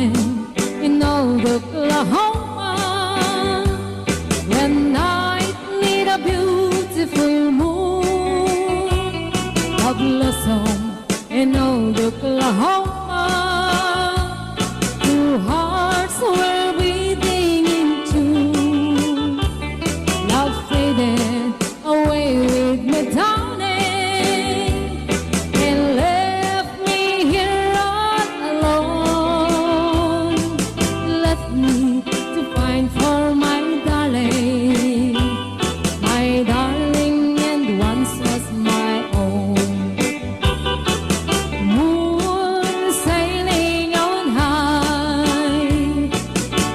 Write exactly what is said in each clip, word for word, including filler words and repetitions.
in Old Oklahoma, one night neath a beautiful moon, a blossom in Old Oklahoma, two hearts were beating in tune. Love faded away with me, darling, and left me here all alone. Left me to find for my darling, my darling, and once was my own. Moon sailing on high,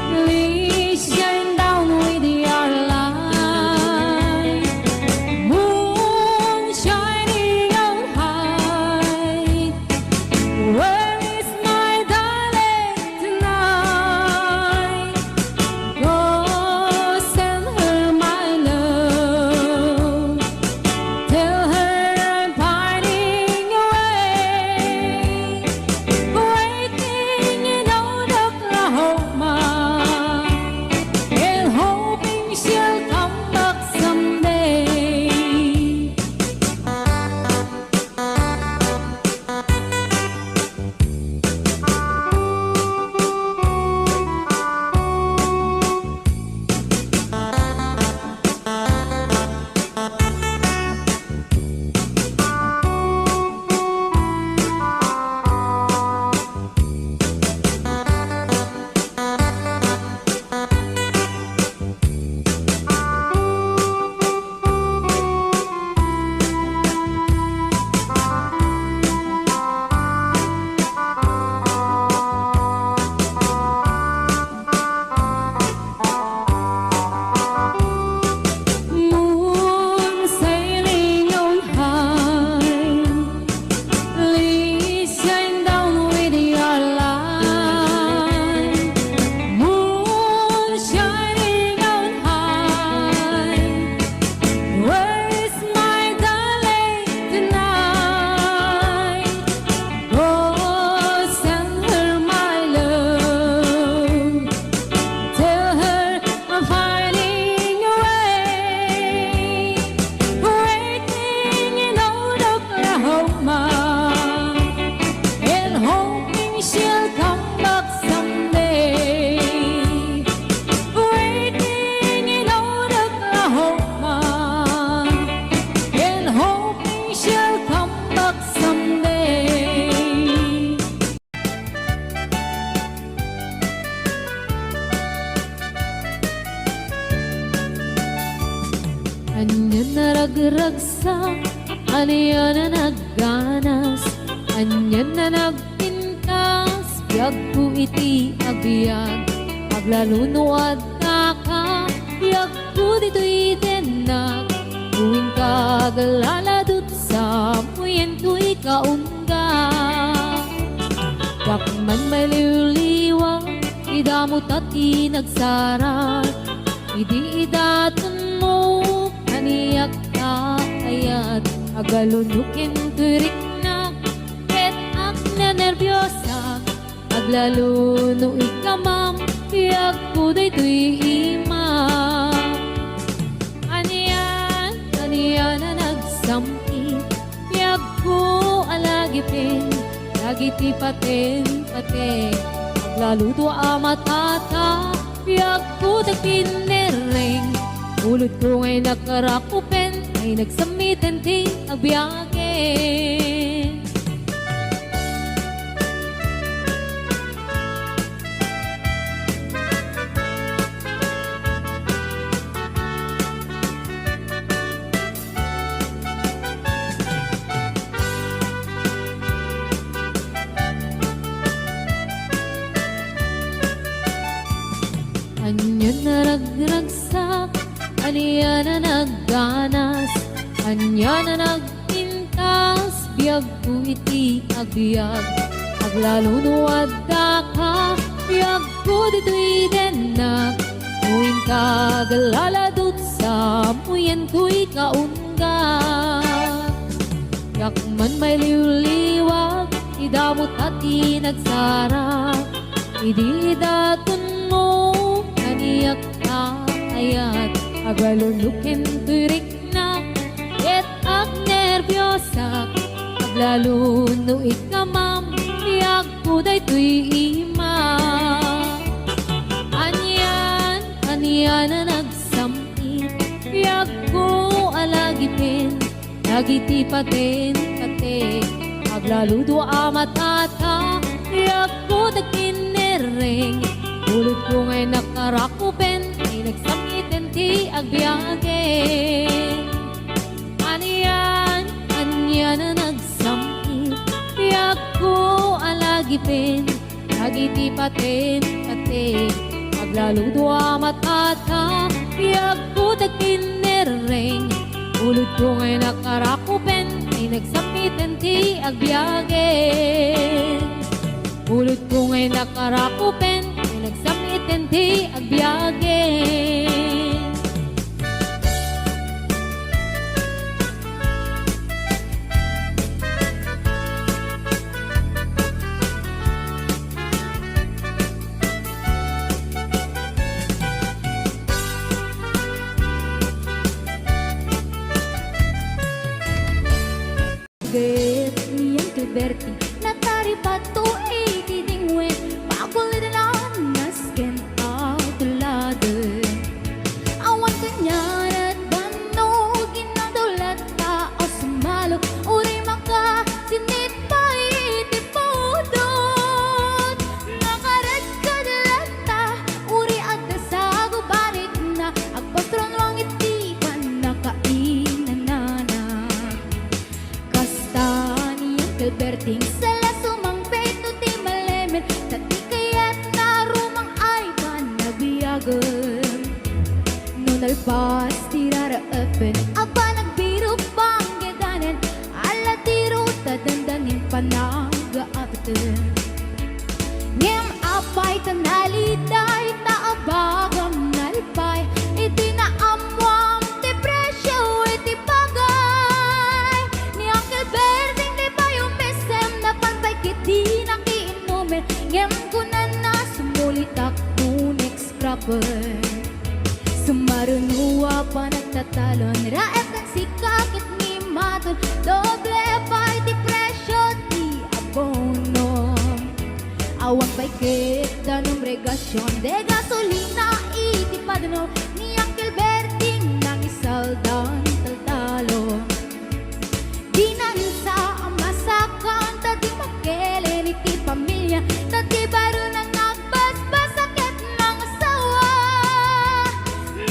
please shine down with your light. Moon shining on high, where is my darling tonight? Go send her my love. Tell her I'm pining away, waiting in Old Oklahoma, and hoping she'll come back someday. Moon sailing on high, please shine down with your light. Moon shining on high, where is my darling tonight? Go send her my love. Tell her I'm pining away, waiting in Old Oklahoma, and hoping she'll come back someday. Waiting in Old Oklahoma, and hoping she'll come back someday. Ania a nagragsak, ania a nagganas, ania a nagpintas, biagko iti agbiag. Aglalo no addaka, biagko ditoy dennak. Uwingka aglaladut sa muyen toy kaun Diak man mailiwliwa, idamo ta ti nagsarag. Idi idatonmo, kaniak ta ayat. Aglalo no intoy riknak, ket agnanerbiosag. Aglalo no ikamam, biagko daytoy imak. Anian, anian a nagsampit, biagko a lagipen, dagiti paten-pateg. Aglalo no a matata, biagko dagiti nerreng. Ulodko nga inakarakupen, ay nagsammiten ti agbiagen. Ania a nagragsak, ania a nagganas, ania a nag- Pintas biagko iti agbiag. Aglalo no addaka, biagko ditoy dennak. No inka aglaladut sa muyen toy kaunga. Diak man mailiwliwag, idamo ta ti nagsarag. Idi datonmo, kaniak kaayat, agaluluken toy rikna, ket agnerbiasak, aglalo no ikkamam, ti agko daytoy ima. Anian, anian a nagsam-it, ti agko a lagipen, dagiti paten-patek, aglaludo a matata, ti agko dagkinnerreng, ulodko ngay nakarakupen, ti nagsam-iten ti agbiagen. Anian, anian a nagsam-it, ti agko a lagipen, dagiti paten-patek, aglaludo a matata, ti agko dagkinnerreng, ulodko ngay nakarakupen, ti nagsam-iten ti agbiagen. Ulodko ngay nakarakupen, ti nagsam-iten ti agbiagen. Ket ni Uncle Bertie, nataripatto iti dingwen, pakulidan a nasken a tuladen. Awan kanian a bannog, inadulatta a sumalo, uray makasinit pay iti pudot. Nakaredked latta, uray adda sagubarikna, agpasruan laeng iti pannakainanana. Kasta ni Uncle Berting, sala sumangpet no ti malemed, ta ti kayatna rumang-ay panabiagen. No nalpas ti raraepen, aba nagbirok banggedanen, ala ti ruta dandanin panagaapten. Ngem apay ta naliday ta abagam nalpay iti naammoam ti presio iti bagay. Ni Uncle Berting ti pay umisem, napan pay ket di nakiinumen. Ngem kunana, sumulitak no next crop. Sumaruno a panagtatalon, raep ken sika ket ni Maton, doble pay ti presio ti abono. Awan pay ket danum regasion, de gasolina iti padano, ni Uncle Berting nangisaldan taltalon. Di nainsa a masakan, ta di makelen iti pamilia, ta di baruna nga agbasbasa ket nangasawa.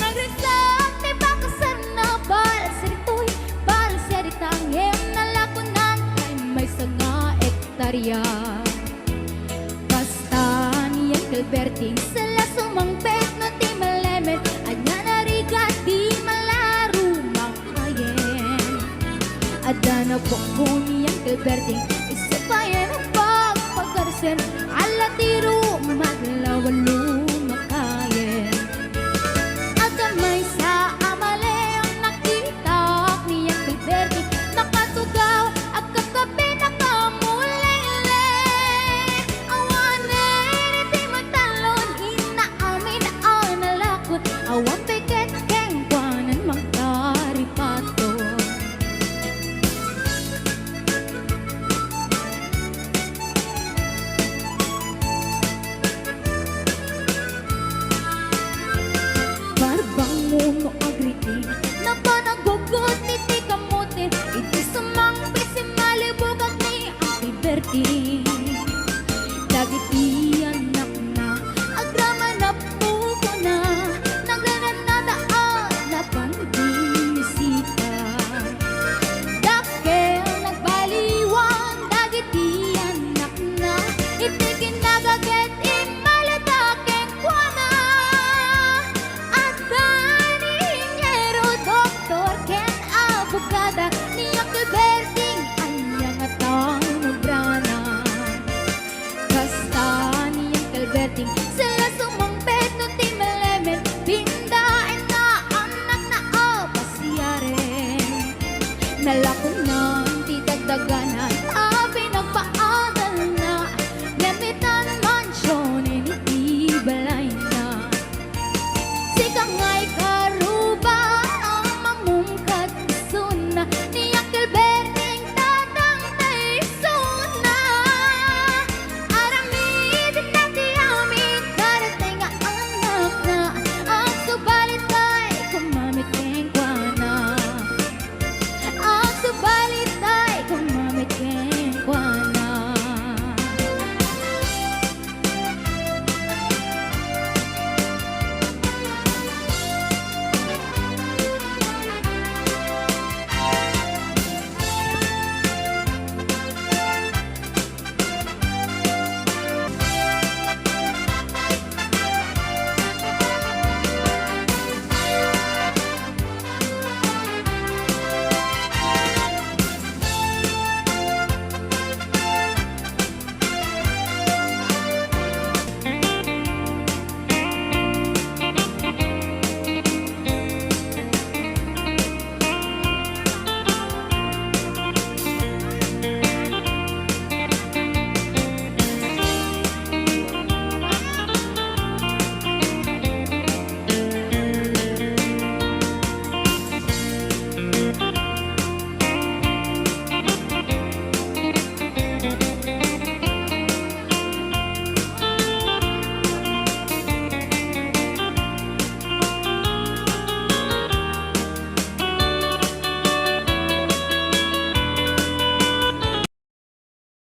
Nagriksaan ti pakasarna, balsiritoy, balsirita, ngem nalakonan pay maysa nga hektarya. Kasta ni Uncle Berting, sala sumangpet no ti malemed, ania narigat ti malaru makayen. Adda napukko ni Uncle Berting, isu payen a pagpagarsen,